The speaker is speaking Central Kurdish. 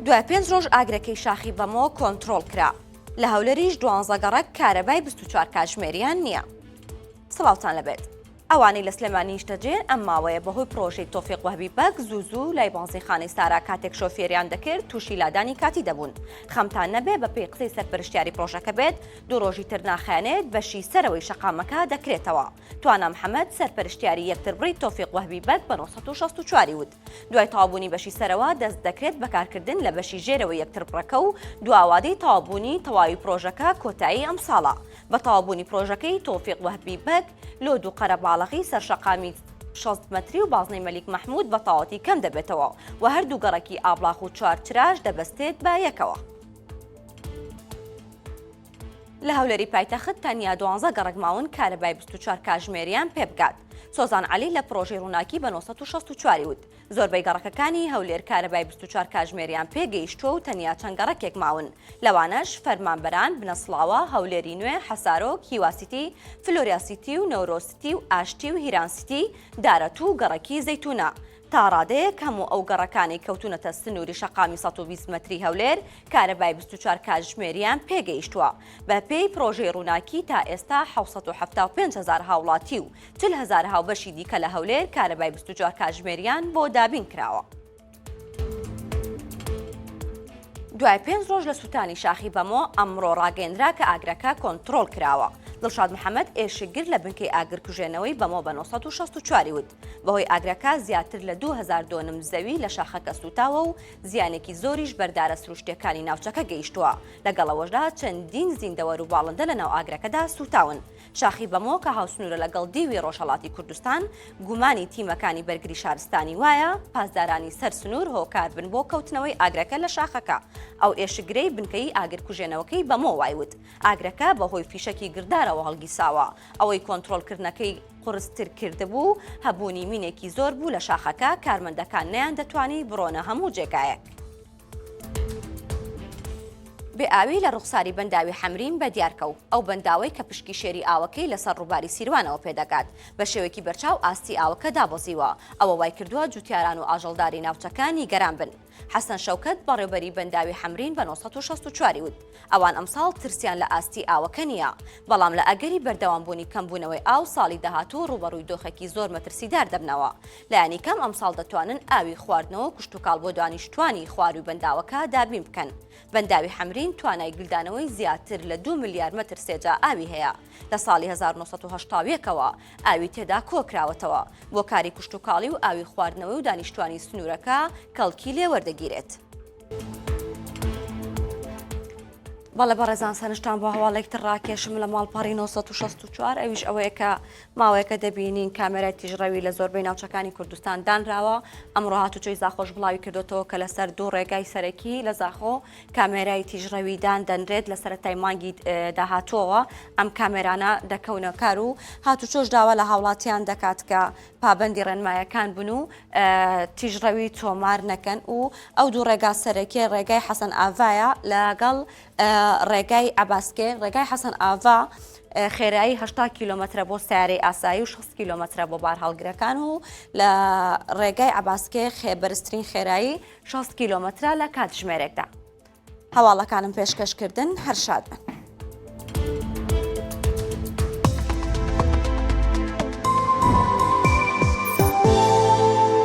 دوای پێنج ڕۆژ ئاگرەکەی شاخی بەمۆ کۆنترۆڵ کرا. لە هەولێریش دوانزە گەڕەک کارەبای 24 کاتژمێریان نییە. سڵاوتان لەبێت. ئەوانەی لە سلێمانی نیشتەجێن ئەم ماوەیە بەهۆی پرۆژەی تۆفیق وەهبی بەگ زوو زوو لای بانزینخانەی سارا کاتێک شۆفێریان دەکرد تووشی لادانی کاتی دەبوون. خەمتان نەبێ بەپێی قسەی سەرپەرشتیاری پرۆژەکە بێت دوو ڕۆژی تر ناخایەنێت بەشی سەرەوەی شەقامەکە دەکرێتەوە. توانا محەمەد سەرپەرشتیاری یەکتربڕی تۆفیق وەهبی بەگ بە 964 ی وت دوای تەواوبوونی بەشی سەرەوە دەست دەکرێت بە کارکردن لە بەشی ژێرەوەی یەکتربڕەکە و دواوادەی تەواوبوونی تەواوی پرۆژەکە کۆتایی ئەمساڵە. بە تەواوبوونی پرۆژەکەی تۆفیق وەهبی بەگ لۆد و قەرەباڵەغی سەر شەقامی 60 مەتری و بازنەی مەلیک مەحمود بە تەواوەتی کەم دەبێتەوە و هەردوو گەڕەکی ئابڵاخ و چوارچراش دەبەستێت بە یەکەوە. لە هەولێری پایتەخت تەنیا دوانزە گەڕەک ماون کارەبای 24 کاژمێریان پێبگات. سۆزان عەلی لە پڕۆژەی ڕووناکی بە 964 وت، زۆربەی گەڕەکەکانی هەولێر کارەبای 24 کاژمێریان پێگەیشتووە و تەنیا چەند گەڕەکێک ماون، لەوانەش، فەرمانبەران، بنەسڵاوە، هەولێری نوێ، حەسارۆک، هیوا سیتی، فلۆریا سیتی و نەورۆز سیتی و ئاشتی و هیران سیتی، دارەتوو و گەڕەکی زەیتوونە. تا ڕادەیەک هەموو ئەو گەڕەکانەی کەوتوونەتە سنووری شەقامی 120 مەتری هەولێر کارەبای 24 کاتژمێریان پێگەیشتووە. بە پێی پڕۆژەی ڕووناکی تا ئێستا 775 هەزار هاوڵاتی و 40 هەزار هاوبەشی دیکە لە هەولێر کارەبای 24 کاتژمێریان بۆ دابین کراوە. دوای پێنج ڕۆژ لە سووتانی شاخی بەمۆ، ئەمڕۆ ڕاگەیەندرا کە ئاگرەکە کۆنترۆڵ کراوە. دڵشاد محەمەد ئێشکگر لە بنکەی ئاگرکوژێنەوەی بەمۆ بە 964 ی وت، بەهۆی ئاگرەکە زیاتر لە 2000 دۆنم زەوی لە شاخەکە سووتاوە و زیانێکی زۆریش بەر دارە سروشتییەکانی ناوچەکە گەیشتووە، لەگەڵ ئەوەشدا چەندین زیندەوەر و باڵندە لەناو ئاگرەکەدا سووتاون. شاخی بەمۆ کە هاوسنوورە لەگەڵ دیوی ڕۆژهەڵاتی کوردستان، گومانی تیمەکانی بەرگری شارستانی وایە پاسدارانی سەر سنوور هۆکار بن بۆ کەوتنەوەی ئاگرەکە لە شاخەکە. ئەو ئێشکگرەی بنکەی ئاگرکوژێنەوەکەی بەمۆ وای وت، ئاگرەکە بەهۆی فیشەکی گڕدارەوە هەڵگیرساوە، ئەوەی کۆنترۆڵکردنەکەی قورستر کردبوو، هەبوونی مینێکی زۆر بوو لە شاخەکە، کارمەندەکان نەیاندەتوانی بڕۆنە هەموو جێگایەک. بێ ئاوی لە ڕوخساری بەنداوی حەمرین بە دیار کەوت، ئەو بەنداوەی کە پشکی شێری ئاوەکەی لەسەر ڕووباری سیروانەوە پێدەگات، بە شێوەیەکی بەرچاو ئاستی ئاوەکە دابەزیوە، ئەوە وایکردووە جوتیاران و ئاژەڵداری ناوچەکە نیگەران بن. حەسەن شەوکەت، بەڕێوبەری بەنداوی حەمرین بە 964 ی وت، ئەوان ئەمساڵ ترسیان لە ئاستی ئاوەکە نییە، بەڵام لە ئەگەری بەردەوامبوونی کەمبوونەوەی ئاو ساڵی داهاتوو ڕووبەڕووی دۆخێکی زۆر مەترسیدار دەبنەوە. لایەنی کەم ئەمساڵ دەتوانن ئاوی خواردنەوە و کشتوکاڵ بۆ دانیشتووانی خوارووی بەنداوەکە دابین بکەن. بەنداوی حەمرین توانای گلدانەوەی زیاتر لە دوو ملیار مەتر سێجا ئاوی هەیە. لە ساڵی 1981 ەوە ئاوی تێدا کۆکراوەتەوە. بۆ کاری کشتوکاڵی و ئاوی خواردنەوەی و دانیشتوانی سنوورەکە کەڵکی لێ وەردەگیرێت. بەڵێ بەڕێزان سەرنجتان بۆ هەواڵێک تر ڕاکێشم لە ماڵپەڕی 964 ئەویش ئەوەیە کە ماوەیەکە دەبینین کامێرای تیژڕەوی لە زۆربەی ناوچەکانی کوردستان دانراوە ئەمڕۆ هاتوچۆی زاخۆش بڵاوی کردوتەوە کە لەسەر دوو ڕێگای سەرەکی لە زاخۆ کامێرای تیژڕەوی دان دەنرێت لە سەرەتای مانگی داهاتووەوە ئەم کامێرانە دەکەونە کار و هاتوچۆش داوا لە هاوڵاتیان دەکات کە پابەندی ڕێنمایەکان بن و تیژڕەوی تۆمار نەکەن و ئەو دوو ڕێگا سەرەکیە ڕێگای حەسەن ئاڤایە لەگەڵ ڕێگای عەباسکێ ڕێگای حەسەن ئاڤا خێرایی 80 کیلۆمەترە بۆ سیارەی ئاسایی و 60 کیلۆمەترە بۆ بارهەڵگرەکان و لە ڕێگای عەباسکێ خێ بەرزترین خێرایی 60 کیلۆمەترە لە کاتژمێرێکدا. هەواڵەکانم پێشکەشکردن هەر شاد بن.